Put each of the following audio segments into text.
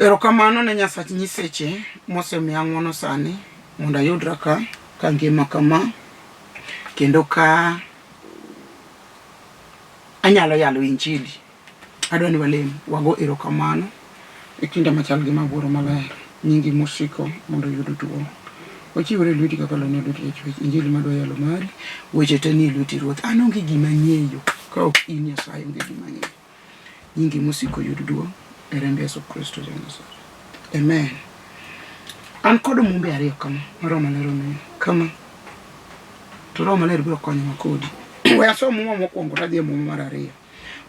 Erokamano ne Nyasach nyiseche mosemiya ng'wono sani mondo ayudra ka ka ngima kama kendo ka anyalo yalo injili. Adwa ni walem wago erokamano e kinde machal gi ma Wuoro Maler. Nyingi mosiko mondo oyud duong'. Wachiwore e lweti kaka lony e lweti jachwech. Injili madwa yalo mari, weche te ni e lweti Ruoth. An onge gima ang'eyo ka ok in Nyasaye onge gima ang'eyo. Nyingi mosiko yud duong' e remb Yesu Kristo ja Nazareth. Amen. An kod mumbe ariyo kama, ma Roho Maler omiya. Kama. To Roho Maler biro konyowa kodi. We asom muma mokwongo tadhi e muma mar ariyo.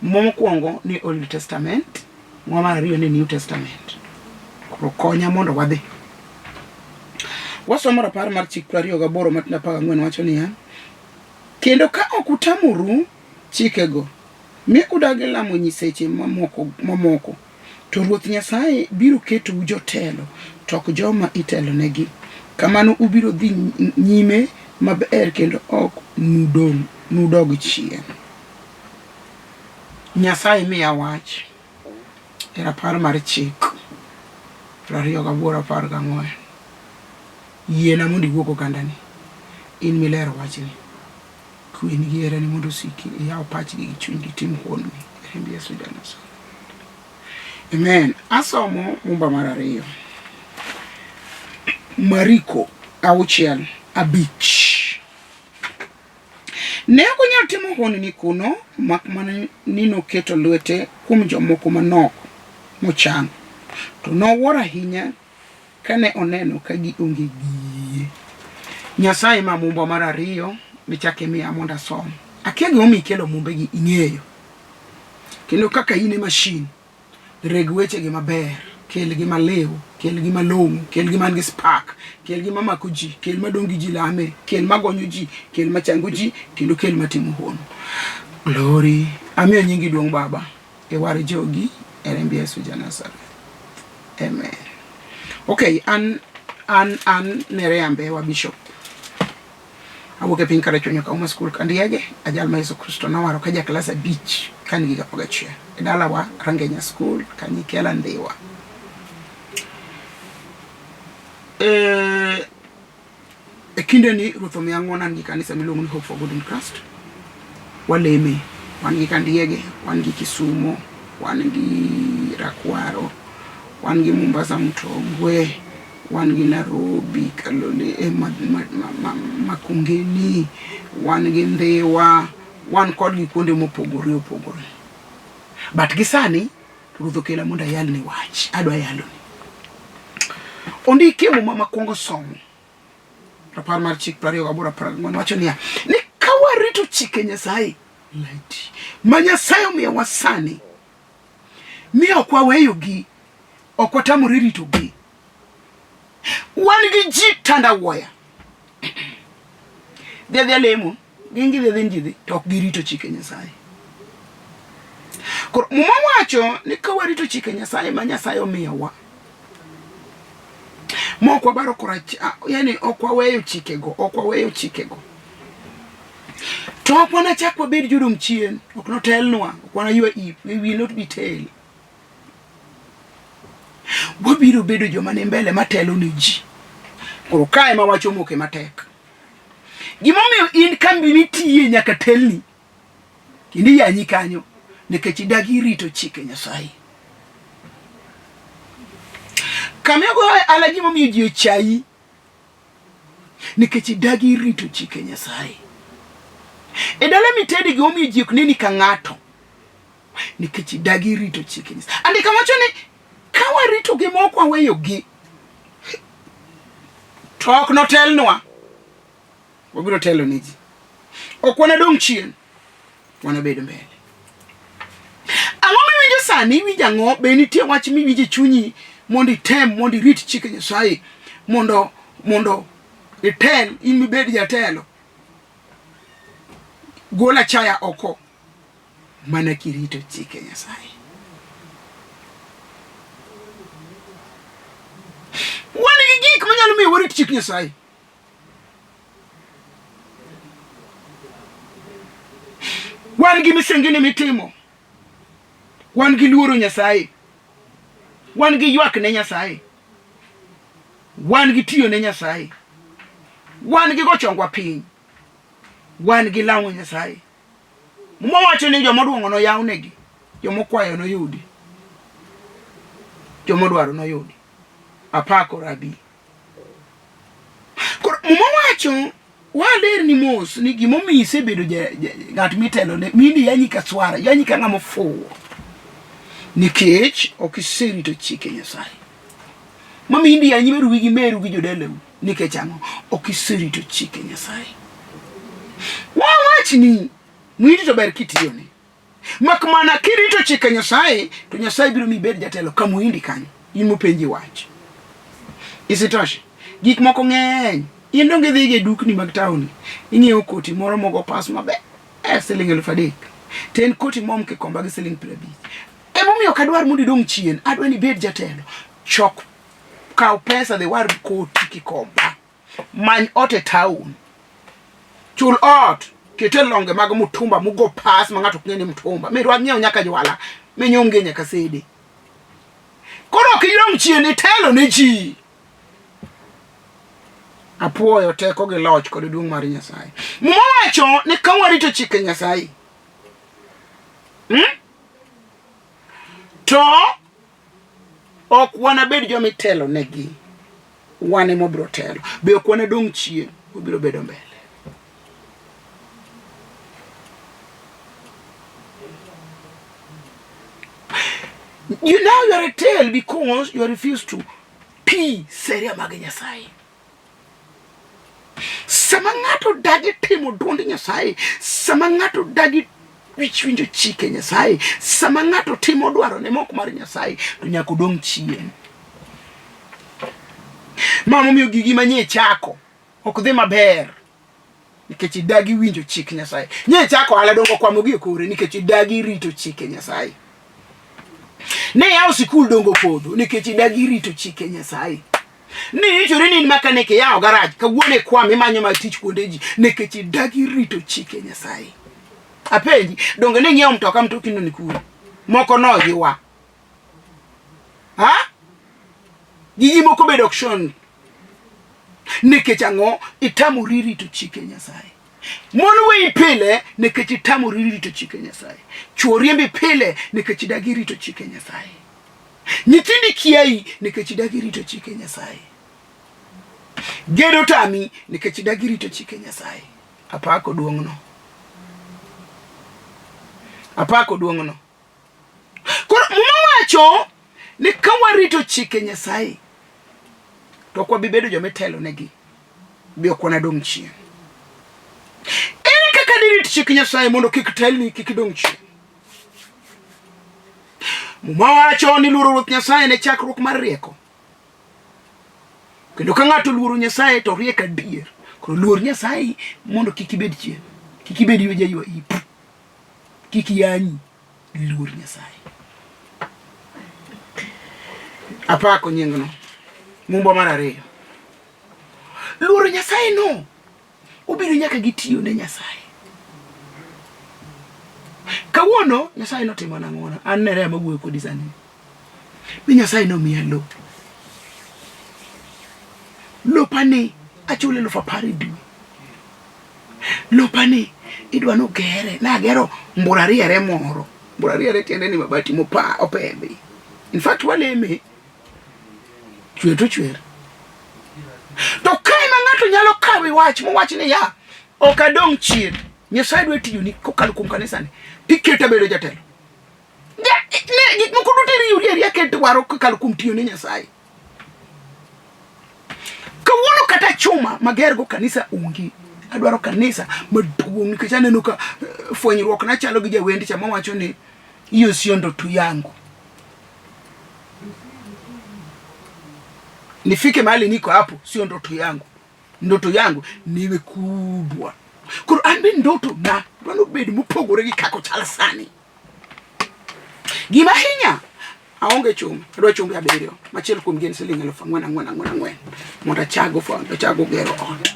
Muma mokwongo ni Old Testament, muma mar ariyo ni New Testament. Koro konya mondo wadhi. Wasomo rapar mar chik 28 matindo 14 wacho niya, kendo ka ok utamoru chikego, mi udagi lamo nyiseche mamoko, mamoko, to Ruoth Nyasaye biro ketou jotelo, to ok joma itelonegi. Kamano ubiro dhi nyime maber kendo ok nudong' nudog chien. Nyasaye miya wach e rapar mar chik 28 14. Yiena mondo iwuog ogandani, in milero wachni. Kweni gi herani mondo osiki, iyaw pachgi gi chunygi, tim honni e remb Yesu ja Nazareth. Amen. Asomo mumba mar ariyo. Mariko auchiel abich. Ne ok onyal timo honni kuno, mak mana ni noketo lwete kuom jomoko manok mochango. To nowuoro ahinya kane oneno ka gionge gi yie. Nyasaye ma mumba mar ariyo michak imiya mondo asom. Akia gimomiyo ikelo mumbegi ing'eyo. Kendo kaka in e mashin, reg wechegi maber, kelgi maliw, kelgi malong'o, kelgi man gi spark, kelgi mamako ji, kel madong' gi ji lame, kel magonyo ji, kel machango ji, kendo kel matimo hono. Glory. Amiyo nyingi duong' Baba. E war jogi e remb Yesu ja Nazareth. Amen. Okay, an an an Nerea Mbewa Bishop. Awuok e piny Karachuonyo Kauma School Kandiege, ajal ma Yesu Kristo nowaro ka ja klas abich ka an gi higa 11. E dalawa Rangenya School, Kanyikela Ndhiwa. E, e kindeni Ruoth omiya ng'wono an gi kanisa miluongo ni Hope for Good in Christ. Waleme, wan gi Kandiege, wan gi Kisumo, wan gi Rakwaro, wan gi Mombasa Mtongwe, wan gi Nairobi, Kalole, eh, ma, ma, ma, ma, Makongeni, wan gi Ndhiwa, wan kodgi kuonde mopogore opogore. But gi sani Ruoth okela mondo ayalni wach, adwa yaloni. Ondiki e Muma makwongo somo rapar mar chik 28 14 wacho niya ni ka warito chike Nyasaye laiti ma Nyasaye omiyowa sani mi ok waweyogi ok watamore ritogi wan gi ji tandawuoya dhi adhiya lemo gin gidhi adhi ji dhi to ok girito chike Nyasaye. Koro Muma wacho ni ka warito chike Nyasaye ma Nyasaye omiyowa ma ok wabaro korach, yani ok waweyo chikego, ok waweyo chikego to ok wanachak wabed jodong chien, ok notelnwa, ok wanaywa ip, we will not be tail. Wabiro bedo joma ni mbele matelo ne ji. Koro kae ma wacho moke matek. Gimomiyo in kambi mitiye nyaka telni kendo iyanyi kanyo nikech idagi rito chike Nyasaye. Kama igoyoe ala gimomiyo ji ochayi nikech idagi rito chike Nyasaye. E dala mitede gimomiyo ji ok neni ka ng'ato nikech idagi rito chike Nyasaye. Andika wacho ni ka warito gi ma ok waweyogi to ok notelnwa, wabiro telo ne ji. Ok wanadong' chien, wanabed mbele. Ang'o miwinjo sani? Iwinjo ang'o? Be nitie wach miwinjo e chunyi mondo item mondo irit chike Nyasaye mondo mondo itel in mibed jatelo? Gol achaya oko mana kirito chike Nyasaye. Wan gi gik manyalo miyo warit chik Nyasaye. Wan gi misengini mitimo. Wan gi luoro Nyasaye. Wan gi ywak ne Nyasaye. Wan gi tiyo ne Nyasaye. Wan gi go chongwa piny. Wan gi lamo Nyasaye. Muma wacho ni joma oduong'o noyawnegi, joma okwayo noyudi, joma odwaro noyudi. Apako Rabi. Koro Muma wacho walerni mos ni gimomiyo isebedo ng'at mitelone mindi yanyi ka swara yanyi ka ng'ama ofuwo nikech ok iserito chike Nyasaye. Mamiyo indi yanyi meru gi meru gi jodalau nikech ang'o? Ok iserito chike Nyasaye. Wawachni mwindi to ber kitiyone Mak mana kirito chike Nyasaye to Nyasaye biro miyi ibed jatelo ka muhindi kanyo. In mopenji wach. Isitoshe, gik moko ng'eny. In donge idhiga e dukni mag taon, ing'iewo koti moro mogo pas maber siling 3000. To en koti mom kikomba gi siling 50. Emomiyo ok adwar mondo idong' chien, adwa ni ibed jatelo. Chok, kaw pesa dhi war koti kikomba. Many ot e town. Chul ot, kete longe mag mutumba mugo pas ma ng'ato ok ng'e ni mtumba. Mirwak nyiew nyaka jwala, minyumgie nyaka sede. Koro ok idong' chien itelo ne ji. Apuoyo teko gi loch kod duong' mar Nyasaye. Muma wacho ni ka warito chike Nyasaye, To ok wanabed joma itelo negi, wan ema wabiro telo. Be ok wanadong' chien, wabiro bedo mbele. You now you are a tail because you refuse to pii seria mag Nyasaye. Sama ng'ato dagi timo duond Nyasaye, sama ng'ato dagi winjo chike Nyasaye, sama ng'ato timo dwarone mok mar Nyasaye, to nyaka odong' chien. Ma momiyo gigi manyie chako ok dhi maber nikech idagi winjo chik Nyasaye. Nye chako ohala dongo kwamo gi e kore nikech idagi rito chike Nyasaye. Ne yawo sikul dongo podho nikech idagi rito chike Nyasaye. Ni ichori ni in makanik iyawo garaj kawuono ikwam imanyo ma tich kuonde ji nikech idagi rito chike Nyasaye. Apenji, donge ni ng'iewo mtoka mtokino ni kure? Moko noywa. Ha? Gigi moko bedo auction. Nikech ang'o? Itamori rito chike Nyasaye. Mon weyi pile nikech itamori rito chike Nyasaye. Chwo riembi pile nikech idagi rito chike Nyasaye. Nyithindi kiayi nikech idagi rito chike Nyasaye. Gedo tami nikech idagi rito chike Nyasaye. Apako duong'no. Apako duong'no. Koro Muma wacho ni ka warito chike Nyasaye to ok wabi bedo joma itelonegi, be ok wanadong' chien. Ere kaka dirit chik Nyasaye mondo kik telni, kik idong' chien? Muma wacho ni luoro Ruoth Nyasaye ne chakruok mar rieko. Kendo ka ng'ato oluoro Nyasaye to riek adier. Koro luor Nyasaye mondo kik ibed chien, kik ibed ywe jaywa ip, kik yanyi, luor Nyasaye. Apako nyingno. Mumbo mar ariyo. Luoro Nyasaye no obiro nyaka gi tiyo ne Nyasaye. Kawuono Nyasaye notimo nang'ona, an nere ema wuoyo kodi sani. Mi Nyasaye nomiya lo. Lopani achule 10,000 e dwe. Lopani idwa nogere, nagero mbura riere moro. Mbura riere tiende ni mabati mopa opedhi. In fact waleme chwer to chwer. To kae ma ng'ato nyalo kawe wach mowach ni ya ok adong' chien. Nyasaye dwa tiyoni kokalo kuom kanisani. Tiketa bedo jatelo. Ne gik moko duto iriwri ariya kidwaro kokalo kuom tiyo ne Nyasaye. Kawuono kata chuma magergo kanisa onge. Adwaro kanisa maduong' nikech aneno ka fwenyruok na chalo gi jawend cha mawacho ni hiyo sio ndoto yangu. Nifike mahali niko hapo sio ndoto yangu. Ndoto yangu niwe kubwa. Koro an be ndoto na dwaro bed mopogore gi kaka ochal sani. Gima hinya aonge chuma, adwa chumbe abiriyo, machiel kuom gi en siling 4,000 4 4 4 mondo achago fond, achago gero ot.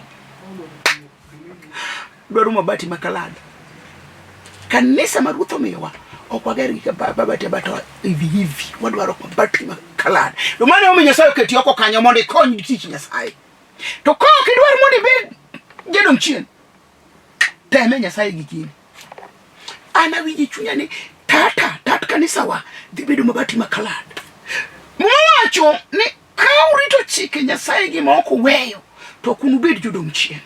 Dwaro mabati ma kalada. Kanisa ma Ruoth omiyowa Ok wager gi mabati abata hivi hivi, wadwaro mabati ma kalad. To mano emomiyo Nyasaye oketi oko kanyo mondo ikony tich Nyasaye. To ka ok idwar mondo ibed jadong' chien, teme Nyasaye gi gini. An awinjo e chunya ni tata tat kanisawa dhi bedo mabati ma kalad. Muma wacho ni ka urito chike Nyasaye gi ma ok uweyo to ok unubed jodong' chien.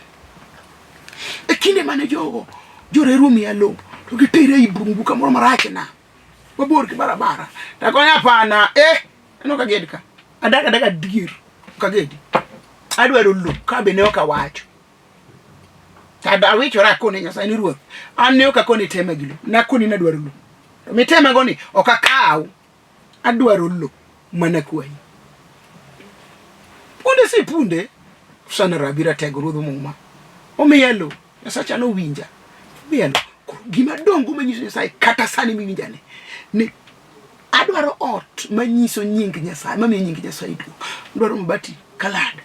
E kinde mane jogo joreru omiya lowo to gitere ei bungu kamoro marach na mabor gi barabara to akonya hapana eh aneno ka ged ka adak adaka dier ok agedi adwaro lowo ka be ne ok awacho to awichora akone Nyasaye ni ruoth an ne ok akoni tema gi lowo nakoni nadwaro lowo to mitemago ni ok akaw Adwaro lo mana kwayi. Punde si punde, sana rabi ratego ruodh muma. Omiya lo, Nyasacha nowinja. Omiya lo. Koro gima dongo manyiso Nyasaye kata sani miwinja ni, ni adwaro ot manyiso nying Nyasaye, mamiyo nying Nyasaye duong'. Adwaro mabati kalad.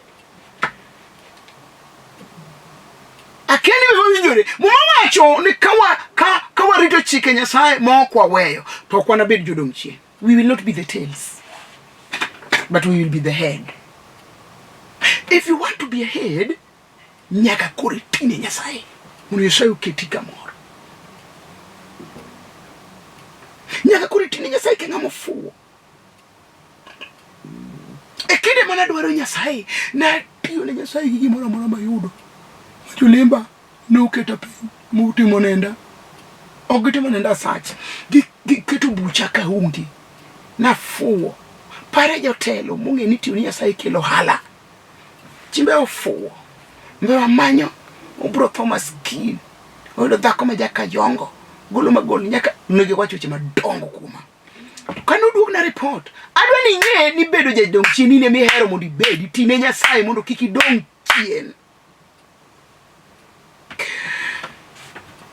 Akia ni wawinjore. Muma wacho ni ka ka warito chike Nyasaye ma ok waweyo to ok wanabed jodong chien. We will not be the tails, but we will be the head. If you want to be a head, nyaka koro itine Nyasaye mondo Nyasaye oketi kamoro. Nyaka koro itine Nyasaye ka ng'ama ofuwo. E kinde mane adwaro Nyasaye, natiyo ne Nyasaye gi gimoro amora mayudo. Jolimba noketa piny mutimo nenda. Ok gitimo nenda asach. Giketo bucha ka onge. Nafuwo. Pare jotelo mong'e ni tiyo ne Nyasaye kelo ohala. Chimbe ofuwo. Mbe manyo obro tho maskin. Oyudo dhako ma jakayongo. Golo magol nyaka onego iwach weche madongo kuoma. Kane oduogna report, adwa ni ing'e ni bedo jadong' chien in ema ihero mondo ibedi, tine Nyasaye mondo kik idong' chien.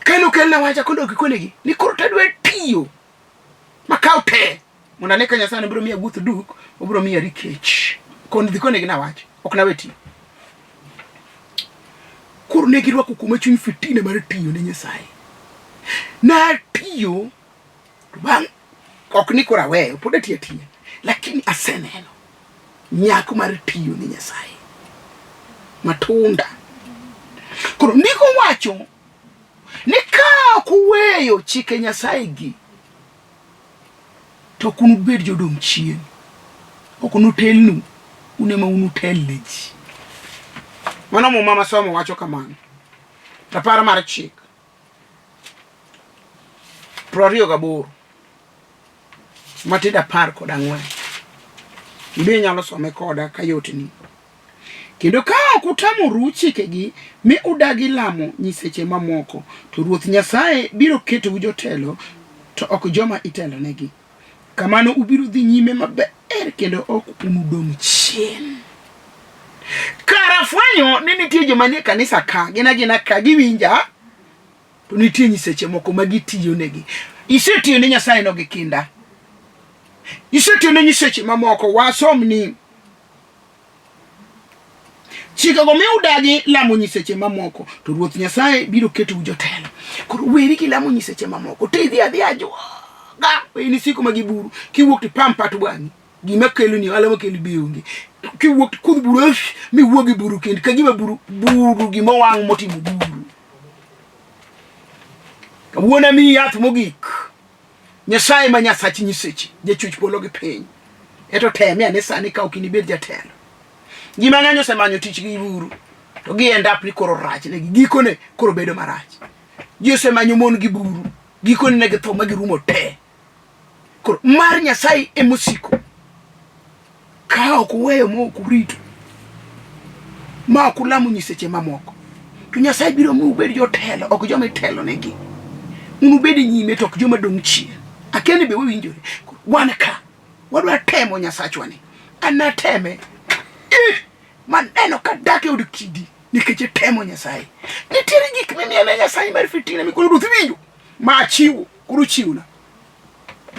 Kane okelna wach akondo gikonegi ni koro to adwa tiyo makaw te mondo ane ka Nyasaye ne biro miya guth duk, obiro miya rikech. Kon dhi konegi nawach, ok nawe tiyo. Koro ne girwako kuoma chuny fitina mar tiyo ne Nyasaye. Natiyo To bang' ok ni koro aweyo, pod atiyo atiya, lakini aseneno nyak mar tiyo ne Nyasaye matunda. Koro ndiko wacho ni ka ok uweyo chike Nyasaye gi to ok unubed jodong chien, ok unutelnu, un ema unutel ne ji. Mano muma masomo wacho kamano. Rapar mar chik 28 matindo 14. Ibe inyalo some koda ka yotni. Kendo ka ok utamoru chikegi mi udagi lamo nyiseche mamoko, to Ruoth Nyasaye biro ketou jotelo, to ok joma itelonegi. Kamano ubiro dhi nyime maber kendo ok unudong' chien. Kara fwenyo ni nitie joma nie kanisa ka, gin agina ka giwinja, to nitie nyiseche moko ma gitiyo negi. Isetiyo ne Nyasaye no gi kinda. Isetiyo ne nyiseche mamoko, wasom ni Chikego mi udagi lamo nyiseche mamoko, to Ruoth Nyasaye biro ketou jotelo. Koro weri gi lamo nyiseche mamoko, to idhi adhiya ajuoga, in isiko ma gi buru, kiwuok to ipam pat wang'i, gima keloni ohala makeli be onge. Kiwuok to kudh buru, miwuog gi buru kendo, ka gima buru, buru gima owang' motimo buru. Kawuono amiyi yath mogik. Nyasaye ma Nyasach nyiseche, jachwech polo gi piny. Eto temie ane sani ka ok inibed jatelo. Ji mang'eny osemanyo tich gi buru to gi end up ni koro rach negi, gikone koro bedo marach. Ji osemanyo mon gi buru, gikone ne githo ma girumo te. Koro mar Nyasaye emosiko. Ka ok uweyo ma ok urito, ma ok ulamo nyiseche mamoko, to Nyasaye biro miyo ubed jotelo, ok joma itelonegi. Unubed nyime to ok joma dong' chien. Akia ni be wawinjore. Wan ka, wadwa temo Nyasachwa ni. An nateme. Eh, maneno ka dak e od kidi nikech itemo Nyasaye. Nitiere gik mimiyo ne Nyasaye mar fitina mikoro ruoth winjo ma achiwo, koro chiwna.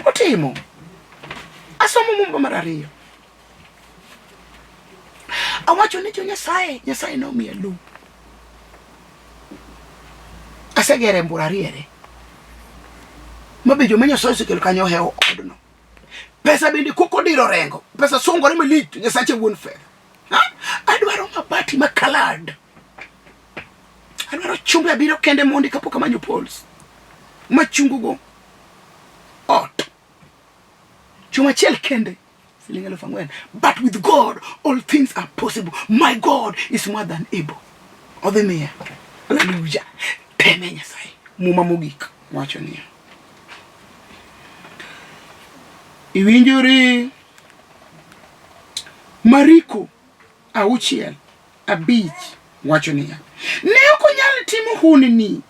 Otimo. Asomo Mumba mar ariyo. Awacho ni jo Nyasaye, Nyasaye nomiya lowo. Asegero e mbura riere. Ma be joma Nyasaye osekelo kanyo ohewo odno. Pesa bende kok odiro rengo. Pesa sungore malich to Nyasache wuon fedha. Ha? Adwaro mabati ma colored. Adwaro chumbe abiriyo kende mondi kapok amanyo poles. Machungo go ot. Chuma achiel kende siling 4,000. But with God all things are possible. My God is more than able. Odhi miya. Hallelujah. Teme Nyasaye. Muma mogik wacho niya. Iwinjori Mariko 6:5 wacho niya, ne ok onyal timo honni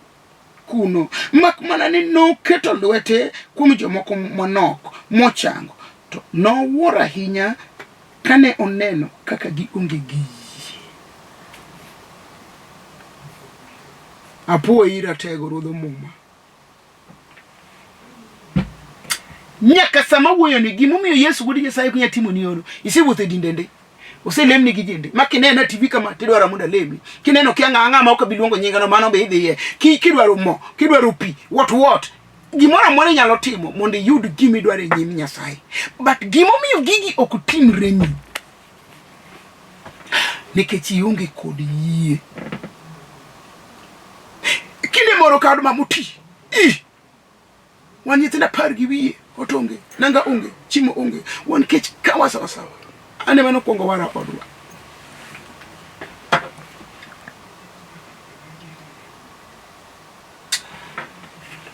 kuno mak mana ni noketo lwete kuom jomoko manok mochango, to nowuoro ahinya kane oneno kaka gionge gi yie. Apuoyi ratego ruodh muma. Nyaka sama wuoyo ni gimomiyo Yesu wuod Nyasaye ok nyal timoni hono, isewuotho e dindende, oselemni gi jende ma kineno TV kama tidwaro mondo alemni, kineno kia ng'a ng'a ma ok abi luongo nyingeno mano be idhiye, kidwaro mo, kidwaro pi, what what, gimoro amora inyalo timo mondo iyud gima idwaro e nyim Nyasaye. But gimomiyo gigi ok timreni nikech ionge kod yie. Kinde moro ka od mama oti, i wan nyithindo apar gi wiye, ot onge, nanga onge, chiemo onge, wan kech kawa sawa sawa. An ema nokwongo wara odwa.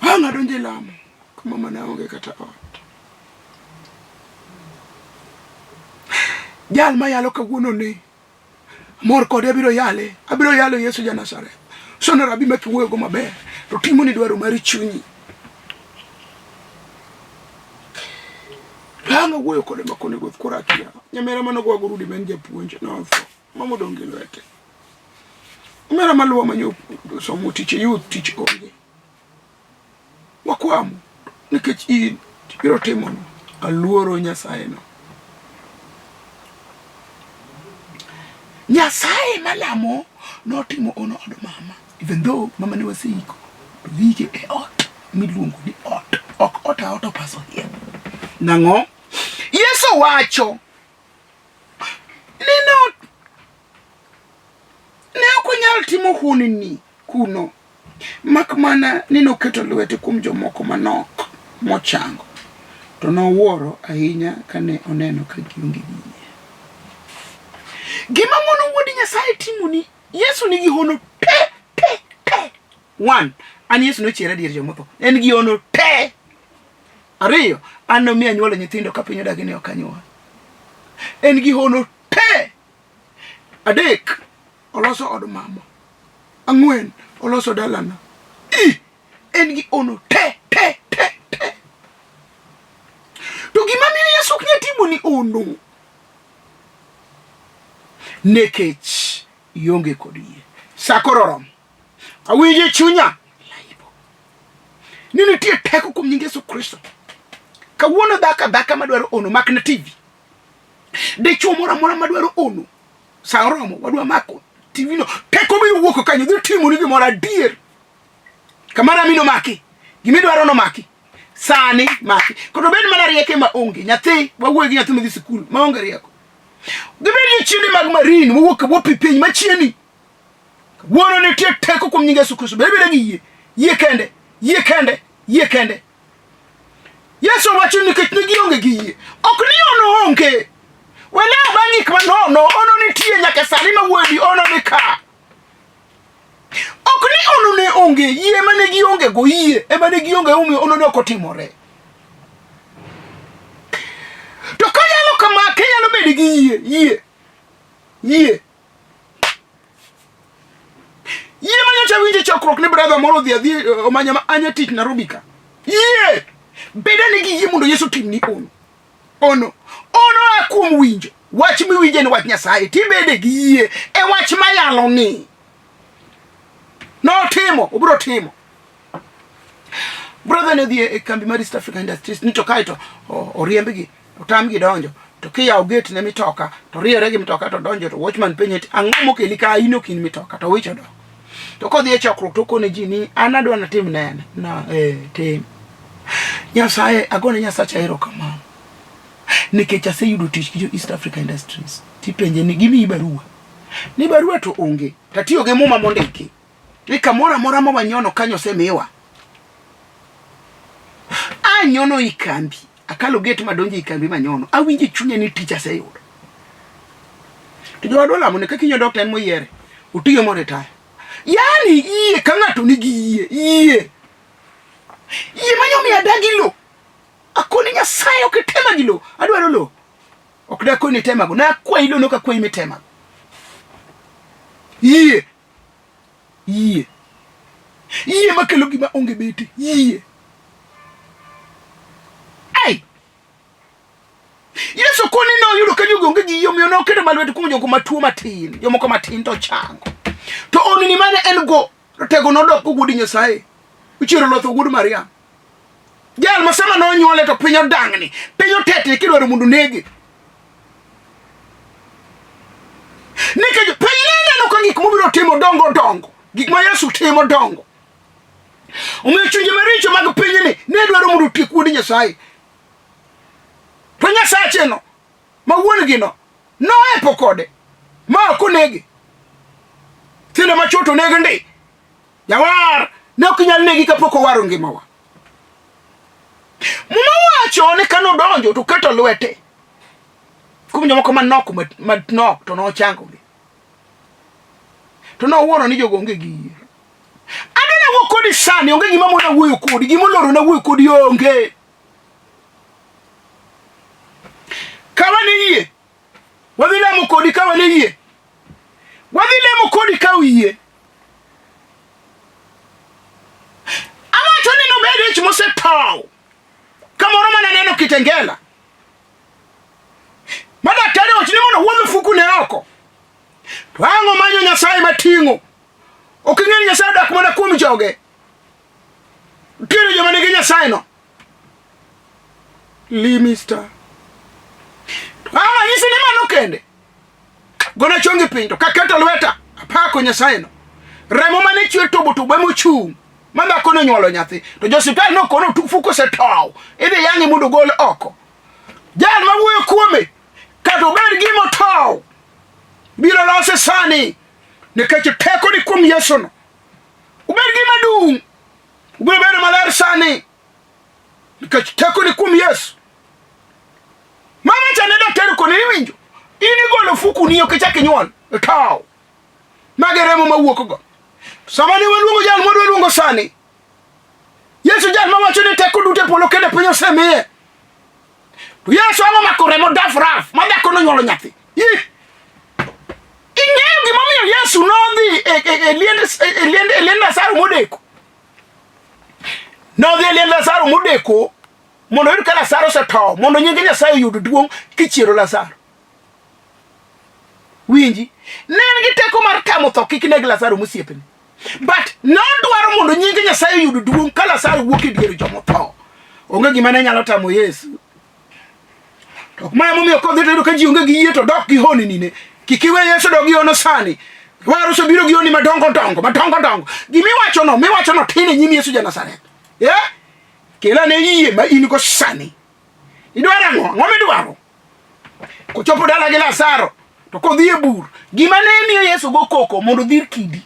Ang' adonjo e lamo, ka mama ne onge kata ot. Jal mayalo kawuono ni mor kode abiro yale, abiro yalo Yesu ja Nazareth. Sono rabi ma kiwuoyogo maber to timo ni dwaro mar chunyi. Bang' awuoyo kode ma koni ruoth koro akia. Nyamera mane ogowa go Rudi ma en japuonj notho. Mama odong' gi lwete. Omera maluwa manyo somo tich e youth tich onge. Wakwamo nikech in ibiro timono. Aluoro Nyasaye no. Nyasaye malamo notimo ono od mama. Even though mama ne waseiko, to wike e ot miluongo ni ot. Ok ot aota opaso hie. Nang'o? Yesu wacho ni no ne ok onyal timo honni kuno mak mana ni noketo lwete kuom jomoko manok mochango. To nowuoro ahinya kane oneno ka gionge gi yie. Gima mono wuod Nyasaye timoni, Yesu nigi hono te te te. One, an Yesu nochiera dier jomotho. En gi hono te. Ariyo, an nomiyo anyuolo nyithindo ka piny odagi ni ok anyuol. En gi hono te. Adek, oloso od mama. Ang'wen, oloso dalana. I, en gi ono te te te te. To gima miyo Yesu ok nyal timo ni ono, nikech ionge kod yie. Sa koro oromo. Awinjo e chunya laibo ni nitie teko kuom nying Yesu Kristo. Kawuono dhako adhaka madwaro ono mak na TV. Dichuo moro amora madwaro ono sa oromo wadwa mako TV no. Teko biro wuok kanyo dhi timo ni gimoro adier. Kamara mino maki. Gimidwaro no maki. Sani maki. Koto bed mana rieke ma onge. Nyathi wawuoyo gi nyathi madhi sikul ma onge rieko. Gibed jochiende mag marin mowuok e bwo pi piny machieni. Wuono nitie teko kuom nying Yesu Kristo. Bed beda gi yie. Yie kende. Yie kende. Yie kende. Yesu wacho nikech ne gionge gi yie. Ok ni ono onge. Welew bang' gik manono, ono nitie nyaka sani ma wuoyo di ono ni ka. Ok ni ono ne onge, yie mane gionge go yie ema ne gionge omiyo ono ne ok otimore. To ka nyalo kama, ka nyalo bedo gi yie, yie, yie. Yie ma nyocha winjo chokruok ni brother moro odhi adhi eh, omanya ma anya tich Nairobi ka. Yie! Bed ane gi yie mondo Yesu otimni ono. Ono. Ono a kuom winjo. Wach miwinjo en wach Nyasaye. Tibede gi yie e wach mayalo ni. Notimo, obiro timo. Brother ne odhi e kambi mar East Africa Industries ni to kaeto oriembgi otamgi donjo to kiyawo gate ne mitoka to riere gi mitoka to donjo to watchman penje ti ang'o mokeli ka in ok in mitoka to wich odok to kodhi e chokruok to okone ji ni an adwa natim nene na eh, tim Nyasaye, agone Nyasacha erokamano. Nikech aseyudo tich gi jo East Africa Industries. Tipenje ni gimiyi barua. Ni barua to onge. Tatiyo gi muma mondiki. Ni kamoro amora ma wanyono kanyo osemiwa. Anyono i kambi. Akalo gate madonjo i kambi manyono. Awinjo e chunya ni tich aseyudo. To jowadwa lamo ni kaka inyo dok en moyiere. Otiyo moretire. Yaani yie ka ng'ato nigi yie, yie. Yie manyo miyo adagi lo. Akoni Nyasaye ok itema gi lo. Adwaro lo. Ok dakoni itemago. Nakwayi lo nok akwayi mitemago. Yie. Yie. Yie makelo gima onge bete. Yie. Ai. Yesu koni noyudo ka jogo onge gi yie omiyo noketo malwete kuom jogo matuo matin, jomoko matin to chango. To onini mane en go, ratego nodok go wuod Nyasaye. Ochiero lotho wuod Maria. Jal ma sama nonyuole to piny odang'ni, piny otetni kidwaro mondo onege. Nikech piny ne neno ka gik mobiro timo dongo dongo, gik ma Yesu timo dongo. Omiyo chunje maricho mag pinyni ne dwaro mondo otiek wuod Nyasaye. To Nyasacheno ma wuon-gino noepo kode ma ok onege. Nyithindo machwo to oneg ndi. Jawar ne ok nyal negi kapok owaro ngimawa. Muma wacho ni kane odonjo to oketo lwete kuom jomoko manok manok to nochangogi. To nowuoro ni jogo onge gi yie. Adwa nawuo kodi sani, onge gima mona wuoyo kodi, gima oloro na wuoyo kodi onge. Ka wan e yie, wadhi lamo kodi ka wan e yie. Wadhi lemo kodi ka uyie. Awacho ni nobed ich mosetow. Kamoro mana neno Kitengela. Ma daktari owacho ni mondo wuodh ofuku ne oko. To ang'o manyo Nyasaye mating'o? Ok ing'e ni Nyasaye odak mana kuom joge. Nitiere joma nigi Nyasaye no. Limista. To ang'o anyisi ni mano kende? Gona chongi piny to kaketo lweta apako Nyasaye no. Remo mane chwer tobo tobo ema ochung' ma dhako nonyuolo nyathi to jo osiptal nokono fuko osetow idhi yang'e mondo ogol oko. Jal ma wuoyo kuome kata obed gima otow biro lose sani nikech teko ni kuom Yesu no. Ubed gima dung' ubiro bedo maler sani nikech teko ni kuom Yesu. Mama cha ne daktari kone iwinjo in igolo fukuni ok ichak inyuol itow mage remo mawuok go sama ne waluongo jal mwadwa luongo sani Yesu jal mawacho ni teko duto e polo kendo e piny osemiye to Yesu ang'o mako remo daf raf ma dhako nonyuolo nyathi ing'eyo gimomiyo Yesu nodhi e liend Lazaro modeko nodhi e liend Lazaro modeko mondo oyud ka Lazaro osetho mondo nying Nyasaye oyud duong' kichiero Lazaro. Winji, ne en gi teko mar tamo tho kik neg Lazaro mosiepne. But nodwaro mondo nying Nyasaye oyud duong' ka Lazaro wuok e dier jomotho. Onge gima ne nyalo tamo Yesu. To ok ma emomiyo kodhi to yudo ka ji onge gi yie to dok gi honni nine. Kik iwe Yesu dog gi hono sani. War osebiro gi honni madongo dongo, madongo dongo. Gimiwachono, miwachono tin e nyim Yesu ja Nazareth. Eh? Kel ane yie ma in go sani. Idwaro ang'o? Ang'o midwaro? Kochopo dala gi Lazaro, to kodhi e bur, gima ne miyo Yesu go koko mondo odhir kidi.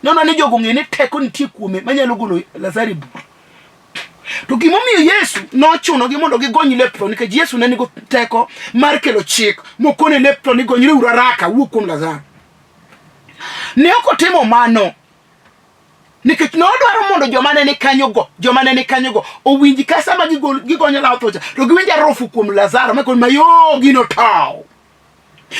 Nono ni jogo ng'e ni teko nitie kuome manyalo golo Lazaro e bur. To gimomiyo Yesu nochunogi mondo gigony lep tho nikech Yesu ne nigo teko mar kelo chik mokone lep tho ni gonyreuru haraka wuok kuom Lazaro. Ne ok otimo mano nikech nodwaro mondo joma ne ni kanyogo joma ne ni kanyogo owinj ka sama gigonyo law tho cha to giwinj arufu kuom Lazaro ma mayo gino tow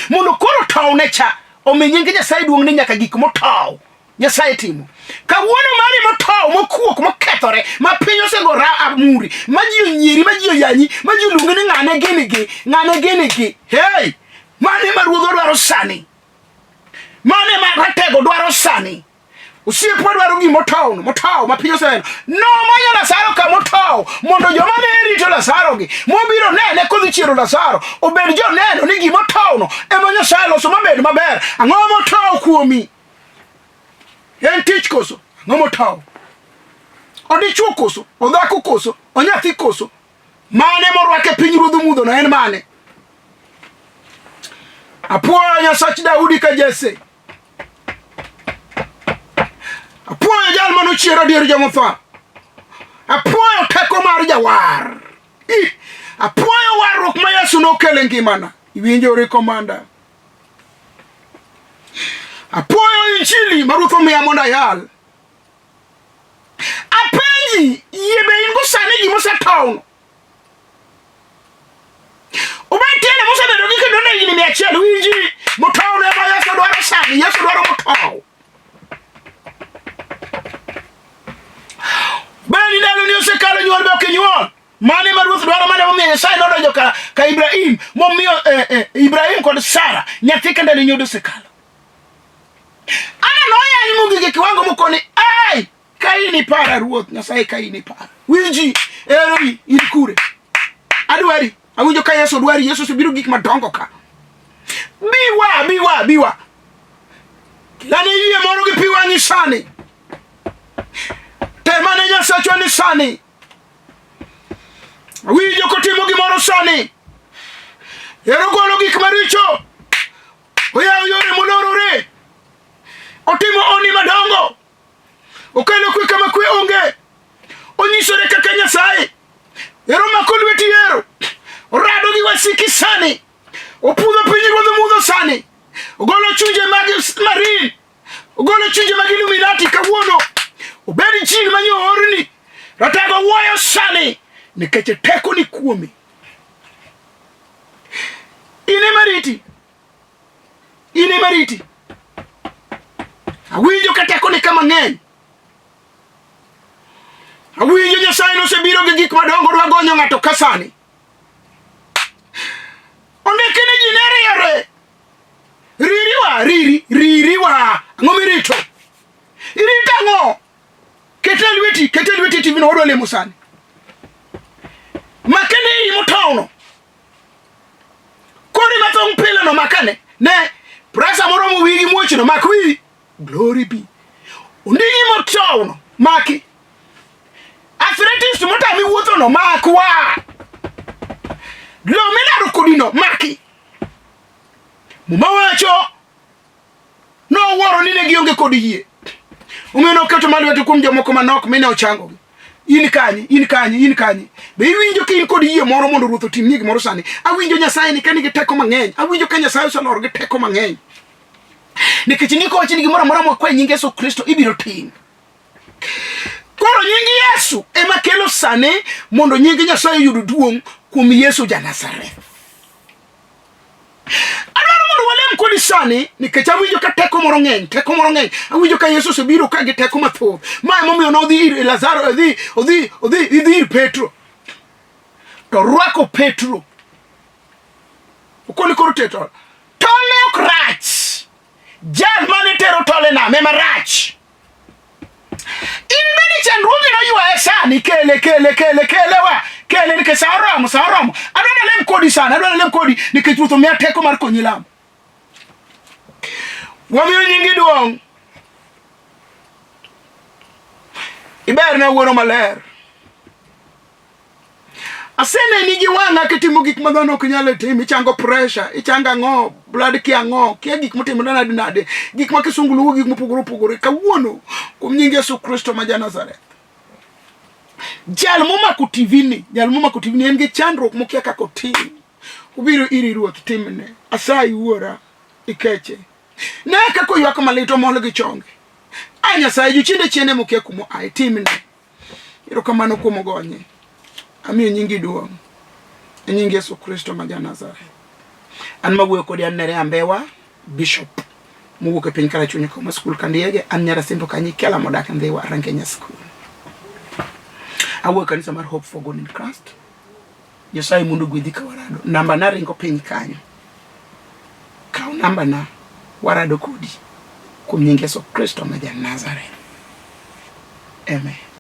mondo koro tow ne cha omi nying Nyasaye duong' ni nyaka gik motow Nyasaye timo kawuono mari motow mokuok mokethore ma piny osego ra amuri ma ji onyieri ma ji oyanyi ma ji oluongi ni ng'ane gini gi ng'ane gini gi hey mane ma ruodhwa dwaro sani mane ma ratego dwaro sani Osiepwa dwaro gima otow motow ma piny oseneno. Nomanyo Lazaro kama otow mondo joma ne rito Lazaro gi mobiro nene kodhi chiero Lazaro obed joneno ni gima otowno ema Nyasaye loso mabed maber. Ang'o motow kuomi? En tich koso? Ang'o motow? Odichuo koso? Odhako koso? Onyathi koso? Mane morwake piny ruodh mudhono en mane? Apuoyo Nyasach Daudi ka Jesse. Apuoyo jal mane ochiero dier jomotho. Apuoyo teko mar jawar. Ih, apuoyo warruok ma Yesu nokelo e ngimana. Iwinjo komanda. Apuoyo injili ma Ruoth omiya mondo ayal. Apenji, yie be in go sani gima osetowno? Obed tiende mosebedo gi kendo ne higni 100 winji motowno ema Yesu dwaro sani, Yesu dwaro motow. Bed ni ndalo ni osekalo nyuol be ok inyuol. Mano ema Ruoth dwaro, mano emomiyo Nyasaye nodonjo ka, ka Ibrahim momiyo eh, eh, Ibrahim kod Sara nyathi ka ndalo nyodo osekalo. Ana noyany mogik e kiwango mokoni ai ka in ipara Ruoth Nyasaye ka in ipara. Winji ero in kure? Adwari. Awinjo ka Yesu dwari, Yesu osebiro gik madongo ka. Biwa, biwa, biwa. Lane yie moro gi pi wang'i sani. Temane Nyasachwa ni sani. Awinjo kotimo gimoro sani. Ero golo gik maricho. Oyawo yore molorore. Otimo oni madongo. Okelo kwe kama kwe onge. Onyisore kaka Nyasaye. Ero mako lweti ero. Orado gi wasiki sani. Opudho piny ruodh mudho sani. Ogolo chunje mag marin. Ogolo chunje mag Illuminati kawuono. Obed jin manyoorni. Ratego wuoyo sani nikech teko ni kuomi. In ema riti. In ema riti. Awinjo ka teko ni kama ng'eny. Awinjo Nyasaye nosebiro gi gik madongo dwa gonyo ng'ato ka sani. Ondiki ni ji ne riyore. Ririwa, riri, ririwa. Ang'o mirito? Irito ang'o? Kete lweti, kete lweti TV no wadwa lemo sani. Makene iyi motawno. Kori mathong' pile no makane. Ne, presa moromo wiyi gi muochno mak wiyi. Glory be. Ondingi motawno maki. Arthritis motami wuothono makwa. Lo milaro kodino maki. Muma wacho nowuoro ni ne gionge kod yie. Omiyo noketo ma lwete kuom jomoko manok mi ne ochangogi. In kanye? In kanye? In kanye? Be iwinjo ka in kod yie moro mondo Ruoth otimni gimoro sani? Awinjo Nyasaye ni ka nigi teko mang'eny. Awinjo ka Nyasaye oselor gi teko mang'eny. Nikech ndiko wacho ni gimoro amora mwakwayo e nying Yesu Kristo ibiro tim. Koro nying Yesu ema kelo sani mondo nying Nyasaye oyud duong' kuom Yesu ja Nazareth. Adwaro mondo walem kodi sani nikech awinjo ka teko moro ng'eny, teko moro ng'eny. Awinjo ka Yesu osebiro ka gi teko mathoth. Ma emomiyo nodhi ir Lazaro, odhi odhi odhi idhi ir Petro. To rwako Petro. Okoni koro teto. Tole ok rach. Jal mane tero tole nam ema rach. In bende chandruogi noywaye sani, kele kele kele kele wa kele nikech sa oromo, sa oromo. Adwa nalem kodi sani, adwa nalem kodi nikech Ruoth omiya teko mar konyi lamo. Wamiyo nyingi duong'. Iberna wuoro maler. Aseneni gi wang'a kitimo gik ma dhano ok nyal timo, ichango pressure, ichango ang'o, blood kia ang'o, kia gik motimore nade nade, gik ma kisungu luwo gik mopogore opogore. Kawuono, kuom nying Yesu Kristo ma ja Nazareth, jal momako TV ni, jal momako TV ni en gi chandruok mokia kaka otim. Obiro iri Ruoth, timne. Asayi Wuora, ikeche. Ne kaka oywak malit omol gi chonge. A Nyasaye, jochiende chiende mokia kumo aye, timne. Erokamano kuom gonye. Amiyo nyingi duong'. E nying Yesu Kristo ma ja Nazareth. An mawuoyo kodi an Nerea Mbewa, Bishop mowuok e piny Karachuonyo koma skul Kandiege, an Nyarasimbo Kanyikela modak e Ndhiwa Rangenya School. Awuok e kanisa mar Hope for God in Christ. Nyasaye mondo ogwedhi ka warado. Namba na ringo piny kanyo. Kaw namba na warado kodi kuom nying Yesu Kristo ma ja Nazareth. Amen.